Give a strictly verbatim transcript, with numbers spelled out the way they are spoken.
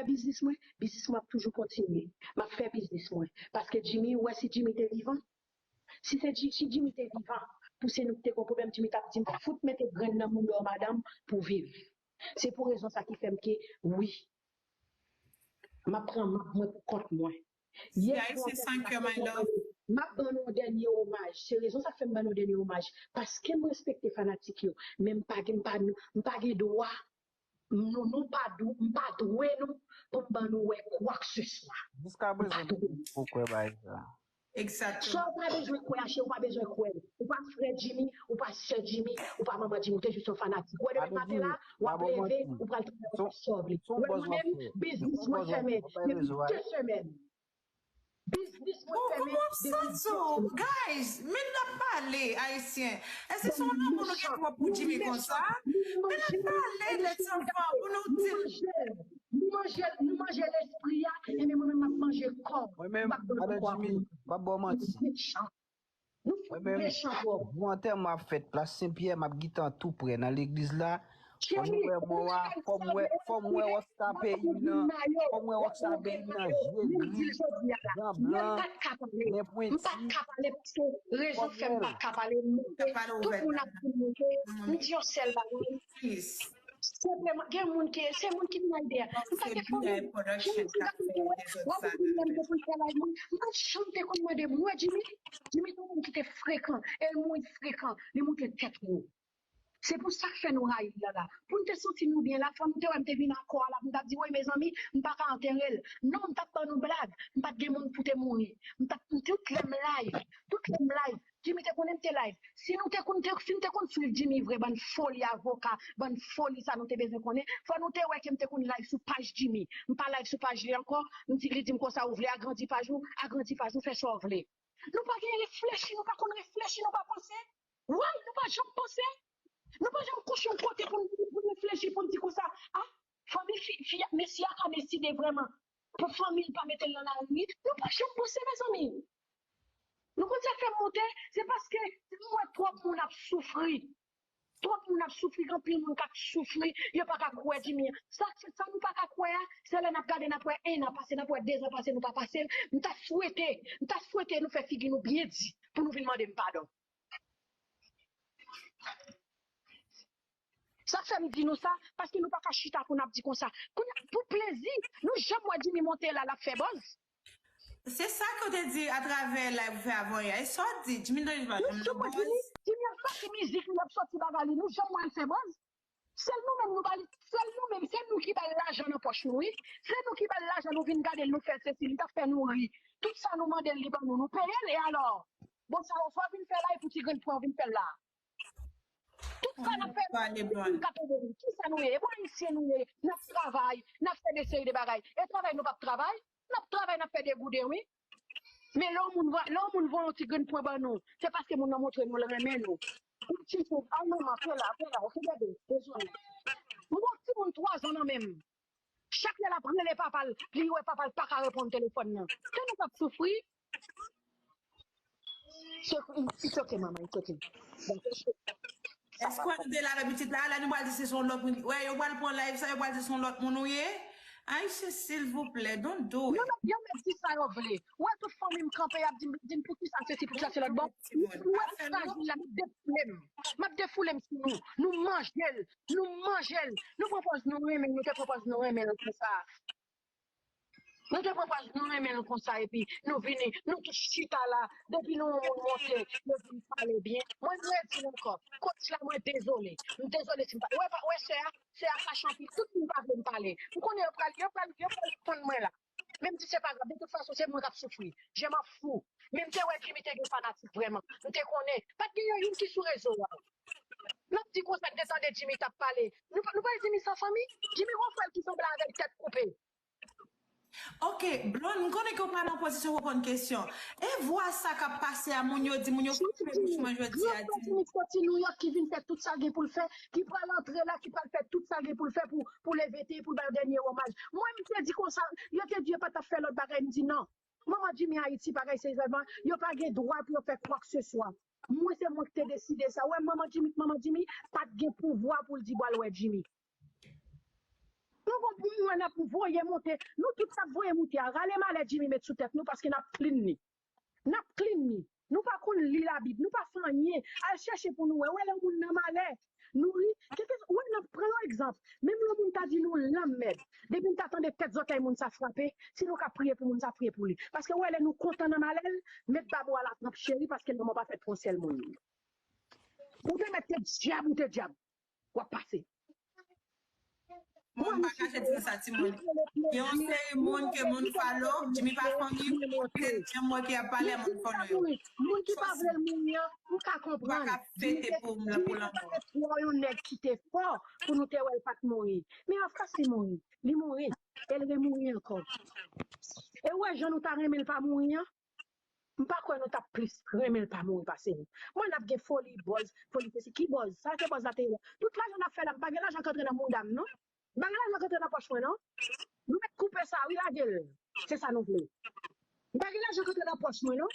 biznis mwen, biznis mwen ap toujou kontinye. M ap fè biznis mwen. Paske Jimmy, ou wè si Jimmy te vivan, si se Ji- si Jimmy te vivan, pou se nou ki te gon pwoblèm, Jimmy t ap di m fout mete grenn nan mouda w madanm pou viv. Se pou rezon sa ki fè m ke wi, m ap pran mab mwen pou kont mwen. Yè swa, m ap ban nou yon dènye omaj. Se rezon sa k fè m ban nou dènye omaj. Paske m respekte fanatik yo. Men m pa gen, m pa, m pa gen dwa. Nou, nou pa dou, m pa dwe nou pou m ban nou wè kwa k se swa. Jiska prezan, m pa dwe. Ou kwè bagay sa. Sa w pa bezwen kwè a, cheri, ou pa bezwen kwè l. Ou pa frè Jimmy, ou pa sè Jimmy, ou pa manman Jimmy, ou te jis yon fanatik. Ou wè depi maten la, w ap leve, ou pral travay, w ap sòvle. Ou wè mwen menm, biznis mwen fèmen depi de semèn. Biznis mwen fèmen depi de semèn. Guys, men n ap pale, Ayisyen. Èske se yon lanmou nou gen twòp pou Jimmy konsa? Men n ap pale, lèzanfan, pou nou di. Nou manje, nou manje lespri a, ebyen mwen menm m ap manje kò. Mwen menm, madan Jimmy, m ap ba w manti. Mwen menm, jou antèman ap fèt, plas Senpyè, m ap gentan tou prè nan legliz la. Fò m wè mò a, fò m wè, fò m wè rockstar peyi m nan, fò m wè rockstar peyi m nan, je gri, dan blan, nen pwenti. M pa ka pale paske rezo fè m pa ka pale. M monte, tout moun ap di m monte. M di yon sèl bagay. Senpleman, gen moun ki, se moun ki vin ak ide a. M pa gen fanmi. Gen moun ki gade m, w ap di m lè m te konn fè live mwen. M pa t janm te konn mande m. Ou wè Jimmy? Jimmy se yon moun ki te frekan. E l mouri frekan. Li moute tèt wo. Se pou sa k fè nou rayi l la la. Pou n te santi nou byen la, fò nou te wè m te vin akò a la, pou m t ap di, woy, mezanmi, m pa ka antere l. Non, m t ap ban nou blag. M pa t gen moun pou te mouri. M t ap, tout lè m live, tout lè m live, Jimmy te konnen m te live. Si nou te konn, te, si n te konn swiv Jimmy vre, bann foli avoka, bann foli sa nou te bezwen konnen, fò nou te wè ke m te konn live sou paj Jimmy. M pa live sou paj li ankò, m di, li di m konsa, ou vle agrandi paj ou, agrandi paj ou, fè sa w vle. Nou pa gen reflechi, nou pa konn reflechi, nou pa panse. Why? Nou pa janm panse. Nou pa janm kouche yon kote pou n, pou n reflechi, pou n di konsa, a, fanmi fi, fi, mesye a ka deside vrèman pou fanmi l pa mete l nan lari. Nou pa janm panse, mezanmi. Nou konn sa k fè m monte? Se paske m wè twòp moun ap soufri. Twòp moun ap soufri, gen anpil moun k ap soufri, yo pa ka kwè Jimmy. Sa, sa nou pa ka kwè a, se lè n ap gade, n ap wè en an pase, n ap wè de zan pase, nou pa pase l. M ta swete, m ta swete nou fè figi nou byen di pou nou vin mande m padon. Sa fè m di nou sa, paske nou pa ka chita pou n ap di konsa. Kounye a, pou plezi, nou janm wè Jimmy monte la, l ap fè buzz. Se sa ke w te di atravè live ou fè avan yè. E sa w di, Jimmy Daniel pa janm nan buzz. Jimmy ap sòti mizik li, ap sòti bagay li, nou janm wè l fè buzz. Sèl nou menm nou ba li, sèl nou menm, se nou ki ba l lajan nan pòch nou, wi. Se nou ki ba l lajan, nou vin gade l, nou fè l sesi, li t ap fè nou ri. Tout sa nou mande l, li ban nou, nou peye l, e alò? Bon, sa w fè w vin fè la, e pou ti grenn pwen w vin fè l la. Tout sa n ap fè, nou menm k ap ede nou. Kisa nou ye? E bon, Ayisyen nou ye, n ap travay, n ap fè de seri de bagay. E travay nou p ap travay? N ap travay, n ap fè degouden, wi. Men lè yon moun, lè yon moun voye yon ti grenn pwen ban nou, se paske moun nan montre nou l renmen nou. Yon ti sou, ay manman, pe la, pe la, oke bebe, dezole. M gon timoun twa zan nan men m. Chak lè l ap rele papa l, li wè papa l pa ka reponn telefòn nan. Se nou k ap soufri. It's okay, mama, it's okay. Èske nou te la avè pitit la? La nou pral di se son lòt moun. Wè, yo pral pran live sa, yo pral di se son lòt moun ou ye. Ayisyen, silvouplè, don't do it. Yo mèt, yo mèt di sa yo vle. Wè, tout fanmi m kanpe, y ap di m, di m poukisa sesi, poukisa se lòt bò. Wè, frajil la, m ap defoule m. M ap defoule m sou nou. Nou manje l. Nou manje l. Nou pran pòz nou renmen l, nou te pran pòz nou renmen l konsa. Nou te pran paj nou renmen l konsa, epi nou vini, nou tout chita la, depi nou yon moun monte, yo vin pale byen. Mwen redi l ankò, coach la, mwen dezole. M dezole si m pa, wè, pa, wè sè a, sè a fache anpil, tout moun pa vle m pale. M konnen yo pral, yo pral, yo pral tann mwen la. Men m di se pa grav, de tout fason, se mwen k ap soufri. Je m'en fous. Men m te wè Jimmy te gen fanatik vrèman. M te konnen. Pa t gen yon youn ki sou rezo a. N ap di konsa, n te tande Jimmy t ap pale. Nou pa, nou pa Jimmy san fanmi? Jimmy gon frè l ki sanble avè l tèt koupe. Ok, Blonde, m konnen ke w pa nan pozisyon reponn kesyon. E vwa sa k ap pase a, moun yo di, moun yo koupe bouch mwen jodi a, di. Gran frè Jimmy soti Nouyòk ki vin fè tout sa l gen pou l fè, ki pral antre la, ki pral fè tout sa l gen pou l fè pou, pou leve teren, pou l ba yo dènye omaj. Mwen, m te di konsa, yo te di yo pa t ap fè lòt bagay, m di non. Manman Jimmy Ayiti, bagay serye sèlman, yo pa gen dwa pou yo fè kwakseswa. Mwen, se mwen ki te deside sa. Ou wè, manman Jimmy, manman Jimmy, pa t gen pouvwa pou l di, "Bwal wè Jimmy." Nou gon pou mwen n ap voye monte. Nou tout k ap voye monte a, rale malè Jimmy met sou tèt nou paske n ap clean li. N ap clean li. Nou pa konn li Labib, nou pa fè anyen. Al chèche pou nou wè. Wè lè yon moun nan malè. Nou ri. Kèlke, wè nan, pran yon egzanp. Menm lè yon moun ta di nou lanmèd. Depi n ta tande tèt zòtèy moun sa frape, si nou ka priye pou moun sa, priye pou li. Paske wè lè nou kontan nan malè l, met babo a la tranp cheri, paske lanmò pa fèt pou yon sèl moun. Ou te mèt te dyab, ou te dyab. W ap pase. Mwen pa kache di sa, timoun. Gen yon seri moun ke moun follow, Jimmy pa fanmi, ou te janm wè ke y ap pale a moun follow yo. Moun ki pa vle l mouri an, m ka konprann. Ou pa ka fete pou, pou lanmò. Twò yon nèg ki te fò pou nou te wè l pa t mouri. Men anfas li mouri. Li mouri. E l remouri ankò. E w wè jan nou ta renmen l pa mouri an? M pa kwè nou t ap plis renmen l pa mouri pase nou. Mwen n ap gen foli, buzz, foli sesi. Ki buzz? Sa ke buzz la te ye la? Tout lajan n ap fè la, m pa gen lajan k antre nan mouda m non. M pa gen lajan k antre nan pòch mwen non. Nou mèt koupe sa wi, lage l. Se sa nou vle. M pa gen lajan k antre nan pòch mwen non.